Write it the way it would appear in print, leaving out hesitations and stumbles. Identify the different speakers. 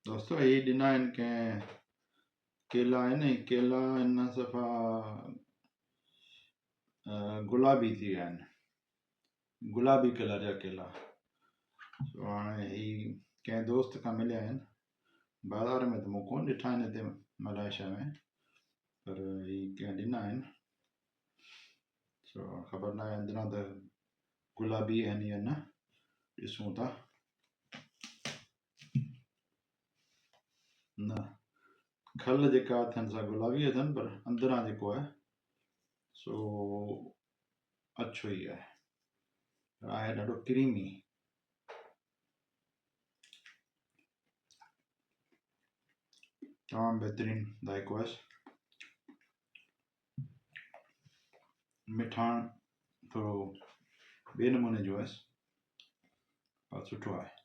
Speaker 1: دوستو هي ڏنا آهن ڪنهن ڪيلا آهن ۽ ڪيلا ان صفا گلابي ٿي ويا آهن گلابي ڪلر جا ڪيلا سو هاڻي هي ڪنهن دوست کان مليا آهن بازار ۾ ته مون ڪون ڏٺا آهن هتي ملائيشيا ۾ پر هي ڪنهن ڏنا آهن سو خبر ناهي اندران ته گلابي آهن يا نه ڏسون ٿا نه کل جيڪا اٿن سا گلابي اٿن پر اندران جيڪو آهي سو اڇو ئي آهي پر آهي ڏاڍو ڪريمي تمام بهترين ذائقو آهي مٺاڻ ٿورو ٻئي نموني جو آهي پر سٺو آهي.